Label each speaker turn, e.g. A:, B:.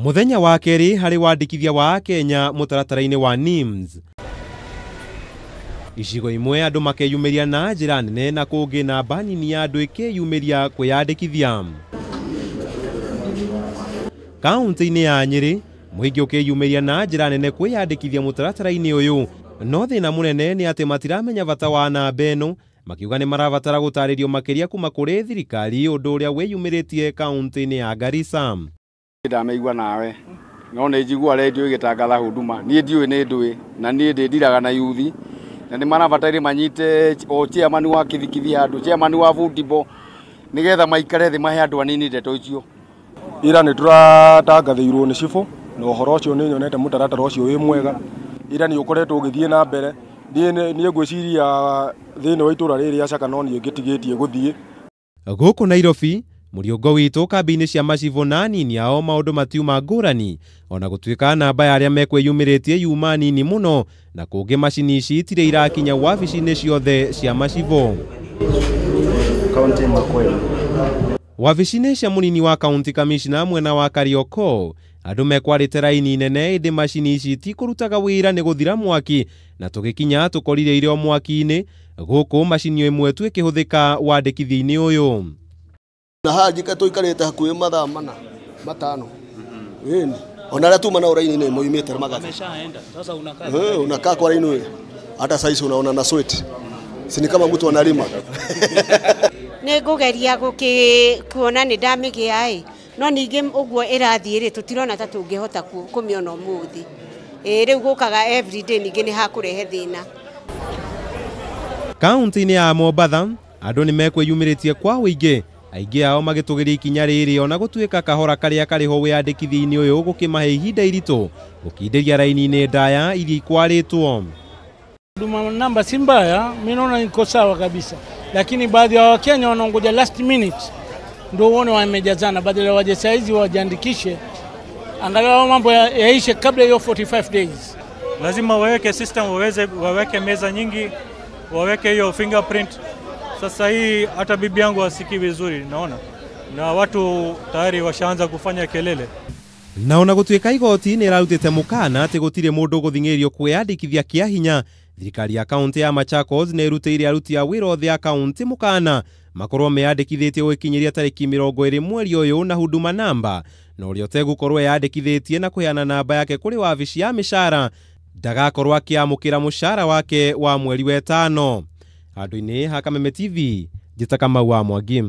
A: Mũthenya wa kerĩ harĩ wandĩkithia wa Akenya mũtaratara-inĩ wa NIMS. Icigo imwe andũ makeyumĩria na njĩra nene na kũngĩ namba nini ya andũ ĩkĩyumĩria kwĩyandĩkithia. Kaunti-inĩ ya Nyĩrĩ mũingĩ ũkĩyumĩria na njĩra nene kwĩyandĩkithia mũtaratara-inĩ ũyũ, no thĩna mũnene nĩ atĩ matiramenya bata wa namba ĩno, makiuga nĩ marabatara gũtarĩrio makĩria kuma kũrĩ thirikari, ũndũ ũrĩa wĩyumĩrĩtie kaunti-inĩ ya Garissa.
B: Ndamaigua nawe no nĩ njigua redio ĩgĩtangatha huduma, niĩ ndiũĩ nĩ ndũĩ na niĩ ndĩndiraga na yuthi, na nĩ marabataire manyite o chairman wa kithikithi handũ, chairman wa football, nĩgetha maikare thĩ mahe andũ anini ndeto icio.
C: Ira nĩ tũratangathĩirwo nĩ cibũ na ũhoro ũcio nĩ nyonete mũtaratara ũcio wĩ mwega. Ira nĩ ũkoretwo ũgĩthiĩ na mbere. Niĩ ngwĩciria thĩinĩ wa itũra rĩrĩ rĩa Caka no niĩ ngĩtigĩtie gũthiĩ.
A: Gũkũ Nairobi mũriũngo witũ kambĩ-inĩ cia macibũ na anini ao maũndũ matiuma ngũrani, ona gũtuĩka namba ya arĩa mekwĩyumĩrĩtie yuma nini mũno, na kũngĩ macini ici itirĩ irakinya wabici-inĩ ciothe cia macibũ. Wabici-inĩ cia mũnini wa county commissioner mwena wa Kariokor andũ mekwarĩte raini nene, ĩndĩ macini ici tikũrutaga wĩra nĩ gũthira mwaki, na tũgĩkinya tũkorire irĩ o mwaki-inĩ. Gũkũ macini ĩmwe tu ĩkĩhũthĩka wandĩkithia-inĩ ũyũ.
D: Na haha njika tũikarĩte hakuhĩ mathaa mana matano. Ĩni ona arĩa tuma nao raini-inĩ moimĩte magathi.
E: Sasa unakaa.
D: Unakaa kwa raini wewe. Hata saizi unaona na sweat. Si ni kama mtu analima.
F: Nĩ ngũgeria kuona nĩ ndamĩgĩa ĩ, no ningĩ ũguo ĩrathiĩ rĩ, tũtirona ta tũngĩhota kũmĩona ũmũthĩ. Rĩu gũkaga everyday ningĩ nĩ hakũrehe thĩna.
A: Kaunti-inĩ ya Mombatha andũ nĩ mekwĩyumĩrĩtie kwa ũingĩ, aingĩ ao magĩtũgĩria ikinya rĩrĩ ona gũtuĩka kahora karĩa karĩ ho wĩyandĩkithia-inĩ ũyũ gũkĩmahe ihinda iritũ gũkindĩria raini-inĩ ndaya iria ikwarĩtwo.
E: Huduma namba si mbaya, mimi naona iko sawa kabisa, lakini baadhi ya Wakenya wanaongoja last minute ndio uone wamejazana, badala waje saizi wajiandikishe angalau mambo yaishe kabla hiyo 45 days.
G: Lazima waweke system, waweke meza nyingi, waweke hiyo fingerprint. Sasa hii hata bibi yangu hasikii vizuri naona, na watu tayari washaanza kufanya kelele.
A: Na ona gũtuĩka igoti nĩ ĩrarutĩte mũkana atĩ gũtirĩ mũndũ ũgũthing'ĩrĩrio kwĩyandĩkithia kĩa hinya, thirikari ya kaunti ya Machakos nĩ ĩrutĩire aruti a wĩra othe a kaunti mũkana makorwo meyandĩkithĩtie gũgĩkinyĩria tarĩki 20 mweri ũyũ na huduma namba, na ũrĩa ũtegũkorwo eyandĩkithĩtie na kũheana namba yake kũrĩ wabici ya mĩcara ndagakorwo akĩamũkĩra mũcara wake wa mweri wa 5. Handũ-inĩ ha Kameme TV, njĩta Kamau wa Mwangi.